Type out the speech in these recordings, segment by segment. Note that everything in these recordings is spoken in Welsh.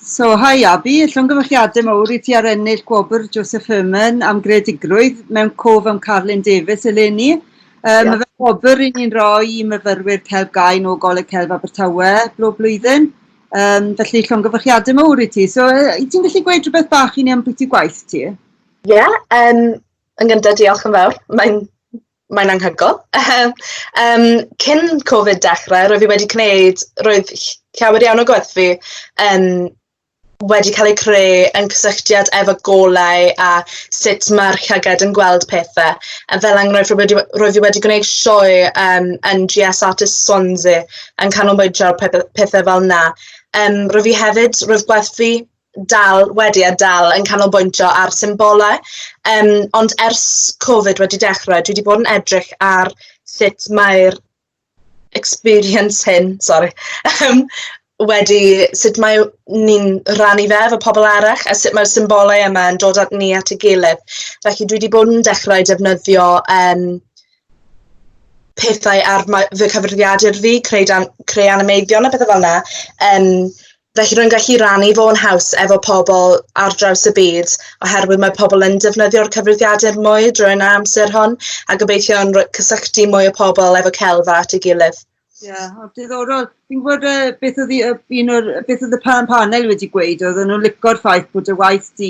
So hi Abi, llongyfarchiade mowr i ti ar ennill gwobr Joseph Herman am greadigrwydd mewn cof am Carlin Davies eleni. Yy ma' fe wobr 'yn ni'n roi i myfyrwyr Celf Gain o Goleg Celf Abertawe bob blwyddyn. Yym felly llongyfarchiade mowr i ti. So yy wyt ti'n gallu gweud rhywbeth bach i ni ambwyty gwaith ti? Ie yym yn gynta diolch yn fawr. Mae'n mae'n anhygoel. Yym cyn Covid dechrau, roedd fi wedi gwneud, roedd llawer iawn o gwaith fi yym wedi cael eu creu yn cysylltiad efo golau a sut mae'r llygad yn gweld pethau. A fel enghraifft, rwy wedi rwyf fi wedi gwneud sioe yym yn GS Artists Swansea yn canolbwyntio ar pethau fel 'na. Yym rwyf fi hefyd, roedd gwaith fi dal wedi a dal yn canolbwyntio ar symbolau. Yym, ond ers Covid wedi dechrau, dwi wedi bod yn edrych ar sut mae'r experience hyn, sori, yym, wedi, sut mae ni'n rhannu fe efo pobl arall a sut mae'r symbolau yma yn dod at ni at ei gilydd. Felly dwi wedi bod yn dechrau defnyddio yym, pethau ar fy cyfrifiadur fi, creu, dan, creu animeiddion a pethau fel yna. Um, felly rwy'n gallu rannu fo'n haws efo pobl ar draws y byd, oherwydd mae pobl yn defnyddio'r cyfrifiadur mwy drwy'n amser hwn, a gobeithio yn cysylltu mwy o pobl efo celf at ei gilydd. Ie, yeah, o, diddorol. Fi'n gwybod beth oedd un o'r, beth oedd y panel wedi gweud, oedden nhw'n lico'r ffaith bod y waith di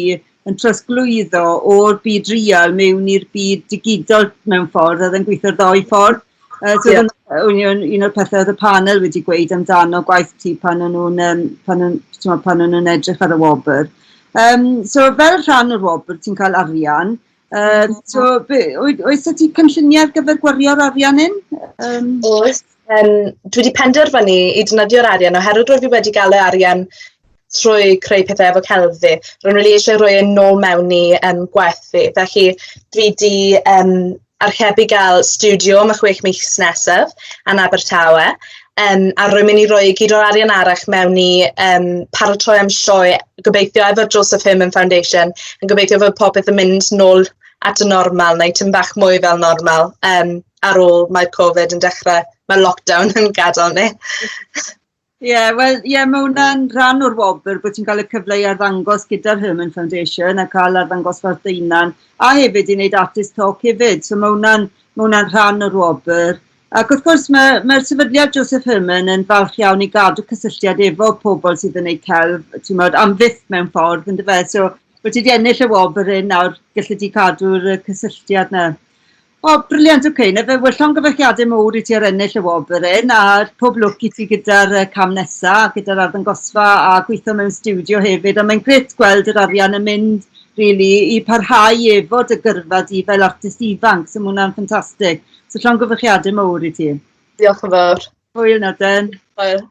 yn trosglwyddo o'r byd real mewn i'r byd digidol mewn ffordd, oedd yn gweithio'r ddou ffordd. So yeah. Un, un o'r pethau oedd y panel wedi gweud amdano gwaith ti pan o'n nhw'n um, pan o'n, pan o'n nhw'n edrych ar y wobr. Um, so fel rhan o'r wobr ti'n cael arian. So be, oes 'da ti cynlluniau ar gyfer gwario'r arian hyn? Oes. Dwi wedi penderfynu i defnyddio'r arian oherwydd rwyf fi wedi gael y arian trwy creu pethau efo celf fi. Rwy'n rili eisiau rhoi e nôl mewn i um, gwaith fi. Felly dwi wedi um, archebu gael studio am y 6 mis nesaf yn Abertawe. A rwy'n mynd i roi gyd o'r arian arall mewn i um, paratoi am sioe, gobeithio efo'r Joseph Herman Foundation, yn gobeithio fod popeth yn mynd nôl at y normal, neu tym bach mwy fel normal, um, ar ôl mae'r Covid yn dechrau, mae lockdown yn gadael ni. Ie, yeah, wel, ie, yeah, mae hwnna'n rhan o'r wobr bod ti'n cael y cyfle i arddangos gyda'r Herman Foundation a cael arddangosfa dy hunan a hefyd i wneud artist talk hefyd. So mae hwnna'n ma hwnna rhan o'r wobr. Ac wrth gwrs mae'r mae sefydliad Joseph Herman yn falch iawn i gadw cysylltiad efo pobl sydd yn ei celf, ti'n modd, am fyth mewn ffordd, yn dyfe? So, bod ti wedi ennill y wobr hyn nawr, gallu di cadw'r cysylltiad 'na. O, brilliant, oce. Okay. Na fe, wel, llongyfarchiadau mowr i ti ar ennill y wobr hyn, a pob lwc i ti gyda'r cam nesa, gyda'r arddangosfa a gweithio mewn stiwdio hefyd. A mae'n grêt gweld yr arian yn mynd, really, i parhau efo dy gyrfa di fel artist ifanc, so ma' hwnna'n ffantastig. So llongyfarchiadau mowr i ti. Diolch yn fawr. Hwyl nawr den. Hwyl.